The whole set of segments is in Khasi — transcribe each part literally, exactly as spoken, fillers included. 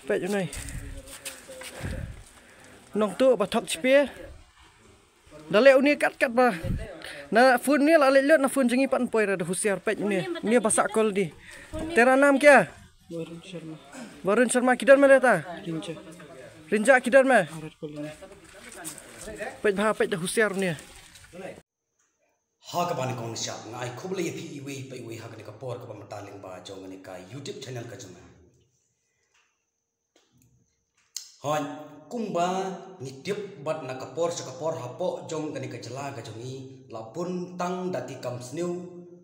Peit une. Nongtuh ba thok shipia. Da leh une kat kat ba. Na phone ne la leh lut na phone jong ngi pat poi ra da husiar peit une. Une ba sah call di. Tera naam kya? Varun Sharma. Varun Sharma, kidhar mein rehta? Rinja. Rinja kidhar mein? Bharat Colony. Peit bha, peit da husiar une. Ha kaba nyngkong nyngshap nga ai khublei ïa phi iwei pa iwei ha kane ka por kaba mynta lyngba jong kane ka YouTube channel ka jong nga. Hooid, kumba ngi tip bad na ka por sha ka por hapoh jong kane ka jylla ka jong ngi la bun tang da ki kam sniew,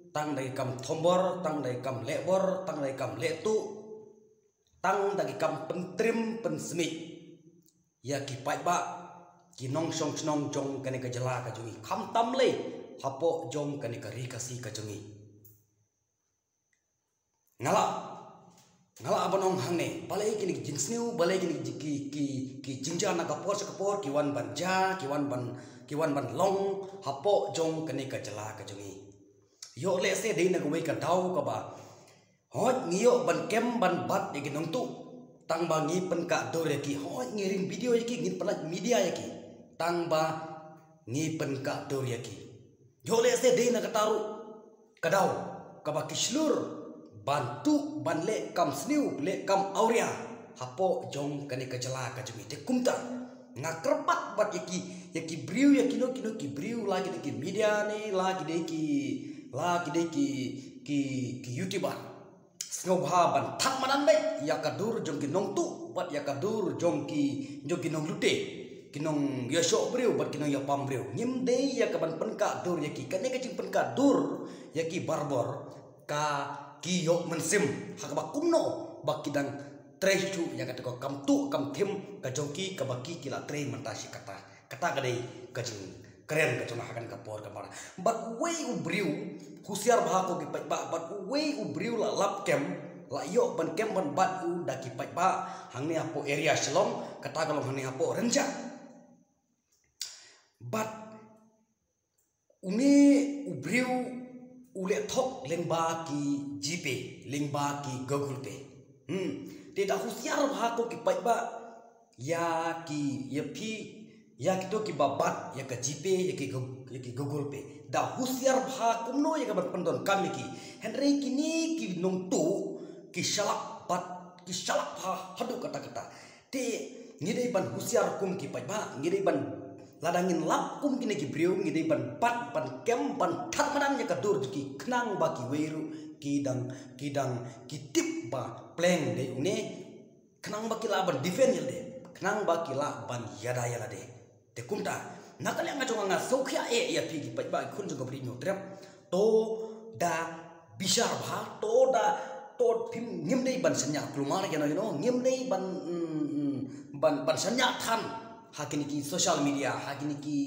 tang da ki kam thombor, tang da ki kam lehbor, tang da ki kam lehtuh, tang da ki kam pyntrim pynsmit ïa ki paidbah, ki nongshong shnong jong kane ka jylla ka jong ngi, khamtam lei hapoh jong kane ka ri Khasi ka jong ngi. Nga la, nga la ban ong hangne, balei kine ki jingsniew, balei kine ki, ki, ki, ki jingjia na ka por sha ka por ki wan ban jia, ki wan ban, ki wan ban long hapoh jong kane ka jylla ka jong ngi. Ïoh lehse dei na kawei ka daw kaba hooid ngi ïoh ban kem ban bat ïa ki nongtuh, tang ba ngi pynkah dur ïa ki, hooid ngi ring video ïa ki, ngi pynlait media ïa ki, tang ba ngi pynkah dur ïa ki. Ïoh lehse dei na kata ruh ka daw kaba ki shlur ban tuh ban leh kam sniew leh kam awria hapoh jong kane ka jylla ka jong ngi. Te kumta nga kyrpad bad ïa ki, ïa ki briew, ïa kino kino ki briew, la ki dei ki media ne, la ki dei ki, la ki dei ki, ki, ki YouTuber. Sngewbha ban thad madan beit ïa ka dur jong ki nongtuh bad ïa ka dur jong ki, jong ki nonglute, ki nongïashoh briew bad ki nongïapam briew. Ngim dei ïa ka ban pynkah dur ïa ki, kane ka jingpynkah dur ïa ki barabor ka ki ïoh mynsiem ha kaba kumno ba ki dang trei shuh ïa kata ka kam tuh kam thim ka jong ki kaba ki, ki la trei mynta shi katta. Kata ka dei ka jingkren ka jong nga ha kane ka por ka mar. Bad uwei u briew, husiar bha ko ki paidbah, bad uwei u briew la lap kem, la ïoh ban kem ban bat u da ki paidbah hangne hapoh area Shillong, kata ka long hangne hapoh Rynjah. Bad une u briew u leh thok lyngba ki GPay, lyngba ki Google Pay. Hmm. Te da husiar bha ko ki paidbah ïa ki, ïa phi, ïa kito kiba bat ïa ka GPay, ïa ki Goo-, ïa ki Google Pay. Da husiar bha kumno ïa ka ban pyndonkam ïa ki. Hynrei kine ki nongtuh ki shalak bat, ki shalak bha haduh katta katta. Te ngi dei ban husiar kum ki paidbah, ngi dei ban, lada ngin lap kum kine ki briew, ngi dei ban bat, ban kem, ban thad madan ïa ka dur jong ki, khnang ba kiwei ruh ki dang, ki dang, ki tip ba pleng dei une, khnang ba ki lah ban defend ïa lade, khnang ba ki lah ban ïada ïa lade. Te kumta, na ka liang ka jong nga nga sngewkhia eh ïa phi ki paidbah, ki khun jong ka Bri Hynñiewtrep. To da bishar bha, to da, to phim, ngim dei ban shaniah kulmar ïano ïano, ngim dei ban, mm, mm, ban, ban shaniah than ha kine ki social media, ha kine ki,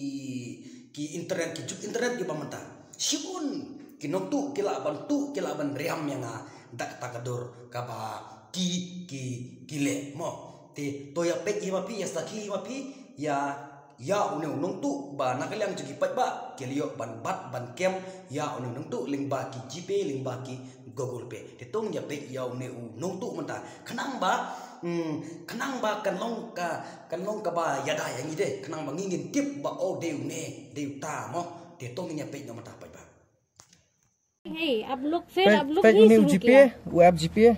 ki internet, ki juk internet kiba mynta. Shibun ki nongtuh ki lah ban tuh, ki lah ban riam ïa nga da kata ka dur kaba ki, ki, ki leh mo. Te to ïa peit hi ma phi, ïa sakhi hi ma phi, ïa, ïa une u nongtuh ba na ka liang jong ki paidbah ki la ïoh ban bat ban kem ïa une u nongtuh lyngba ki GPay, lyngba ki Google Pay. Te to ngin ïa peit ïa une u nongtuh mynta, khnang ba, mm, khnang ba kan long ka, kan long kaba ïada ïa ngi de, khnang ba ngi ngin tip ba o dei une, dei uta mo. Te to ngin ïa peit noh mynta paidbah. हे, आप लोग, फिर आप लोग peit नहीं une u शुरू GPay किया। U app GPay.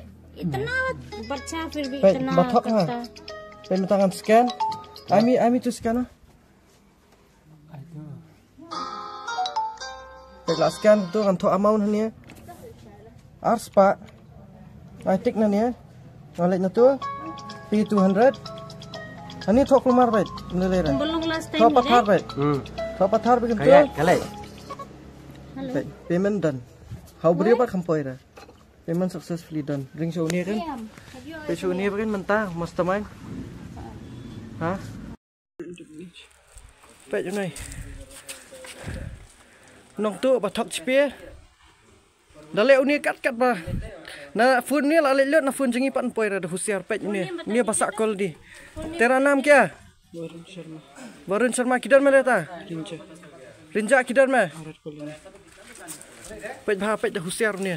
इतना बच्चा फिर भी peit इतना ba thok ha करता। Peit mynta ngan scan. Ai mi, ai mi tu scan ha. Peit la scan tu ngan thoh amount hangne. Ar spah. Ai tik na ne. Nga leit na tu. Pay two hundred. Ani thok lumar bait. Ni le ran. Belum last time. Thok pathar bait. Hmm. Thok pathar bait tu. Kale, kale. Hello. Payment done. Hau beri apa kampoi ra. Payment successfully done. Ring show ni kan. Pay show ni kan mentah mastermind. Ha? Peit une. Nongtuh ba thok shipia. Da leh une kat kat ba. Na phone ne la leh lut na phone jong ngi pat poi ra da husiar peit une. Une ba sah call di. Tera naam kya? Varun Sharma. Varun Sharma kidhar mein rehta? Rinja. Rinja kidhar mein? Bharat Colony. Peit bha peit da husiar une.